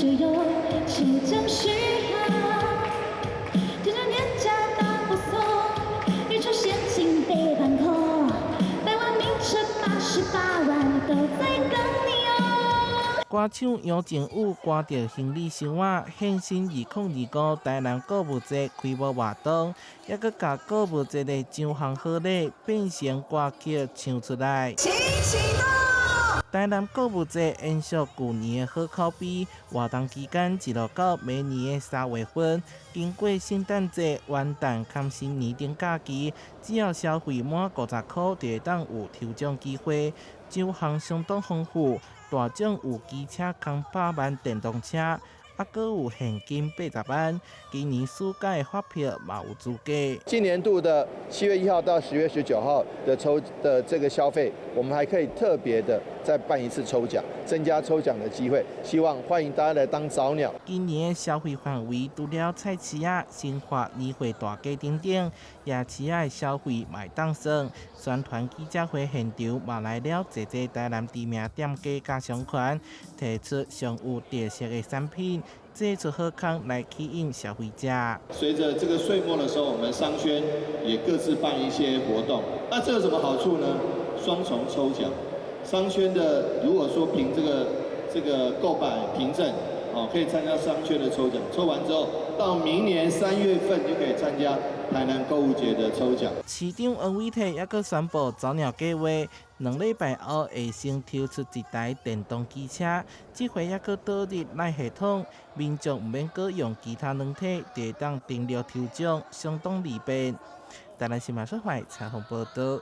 只有抽獎序號，這張年假大附送，預抽現金被搬空，百萬名車88萬都在等你哦。歌手楊靖宇掛著行李箱仔，現身2025台南購物節開幕活動，猶閣共購物節的獎項賀禮變成歌曲唱出來。台南購物節延續舊年的好口碑，活動期間一路到明年的3月份，經過聖誕節、元旦、含新年等假期，只要消費滿50箍，就會當有抽獎機會。獎項相當豐富，大獎有機車共100萬電動車，啊，閣有現金80萬。今年暑假的發票嘛有資格。今年度的7月1號到10月19號的抽的這個消費，我們還可以特別的再辦一次抽獎，增加抽獎的機會。希望歡迎大家來當早鳥。今年的消費範圍除了菜市仔、新化年貨大街等等，夜市仔的消費嘛會當算。宣傳記者會現場嘛來了濟濟台南知名店家佮商圈，提出上有特色的產品，祭出好康來吸引消費者。隨着這個歲末的時候，我們商圈也各自辦一些活動。那這有什麼好處呢？雙重抽獎。商圈的如果說憑這個購買憑證，哦，可以參加商圈的抽獎。抽完之後，到明年3月份就可以參加台南購物節的抽獎。市長黃偉哲猶閣宣布早鳥計劃，2禮拜後會先抽出一台電動機車，這回猶閣導入 LINE 系統，民眾毋免閣用其他軟體，就會當登錄抽獎，相當利便。台南新聞採訪報導。